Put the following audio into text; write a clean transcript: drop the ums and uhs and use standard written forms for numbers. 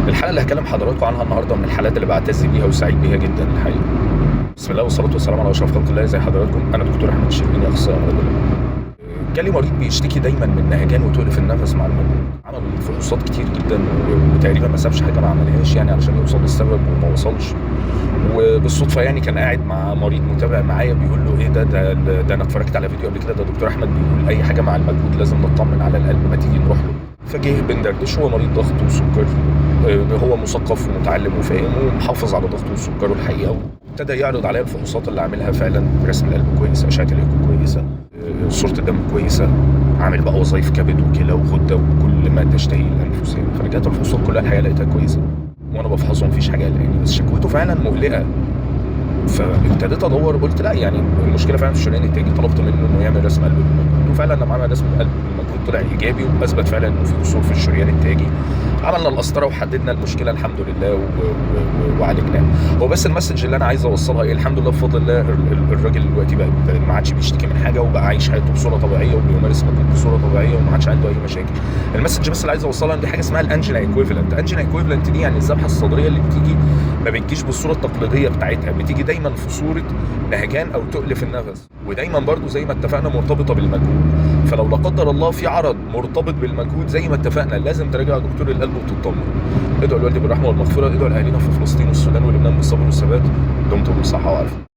الحالة اللي هكلم حضراتكم عنها النهارده من الحالات اللي بعتز بيها وسعيد بيها جدا الحقيقة. بسم الله والصلاة والسلام على اشرف خلق الله. زي حضراتكم، انا دكتور احمد الشربيني، اخصائي امراض القلب. جالي مريض بيشتكي دايما من نهجان وتقل في النفس مع المجهود. عمل فحوصات كتير جدا وتقريبا ما سابش حاجة ما عملهاش يعني علشان يوصل للسبب وما وصلش. وبالصدفه يعني كان قاعد مع مريض متابع معايا بيقول له ايه ده ده ده انا اتفرجت على فيديو قبل كده، ده دكتور احمد بيقول اي حاجة مع المجهود لازم نطمن على القلب، ما تيجي نروح له. فجه بندردش، هو مريض ضغط وسكر، هو مثقف ومتعلم وفاهم ومحافظ على ضغطه وسكره الحقيقه، وابتدى يعرض عليا الفحوصات اللي عاملها. فعلا رسم القلب كويس، اشعه الايكو كويسة، صوره الدم كويسة، عامل بقى وظايف كبد وكلى وغده وكل ما تشتهي الانفس يعني. فرجعت الفحوصات كلها الحقيقة لقيتها كويسة، وانا بفحصه مفيش حاجة قلقاني، بس شكوته فعلا مقلقة. فابتديت ادور، قلت لا يعني المشكلة فعلا في الشريان التاجي. طلبت منه انه يعمل رسم قلب بالمجهود، وفعلا لما عمل رسم قلب بالمجهود طلع ايجابي واثبت فعلا انه في قصور في الشريان التاجي. عملنا القسطرة وحددنا المشكلة الحمد لله وعالجناها. هو بس ال message اللي انا عايز اوصلها ايه؟ الحمد لله بفضل الله الراجل دلوقتي بقى ما عادش بيشتكي من حاجة، وبقى عايش حياته بصورة طبيعية وبيمارس مجهود بصورة طبيعية وما عادش عنده اي مشاكل. ال message بس اللي عايز اوصلها ان دي حاجة اسمها ال angina equivalent. angina equivalent دي يعني الذبحة الصدرية اللي بتيجي ما بتجيش بالصورة التقليدية بتاعتها، بتيجي دايما في صوره نهجان او تقل في النفس، ودايما برضو زي ما اتفقنا مرتبطة بالمجهود. فلو لا قدر الله في عرض مرتبط بالمجهود زي ما اتفقنا لازم تراجع دكتور القلب وتطمن. ادعوا لوالدي بالرحمة والمغفرة، ادعوا لاهالينا في فلسطين والسودان ولبنان بالصبر والثبات. دمتم بصحة وعافيه.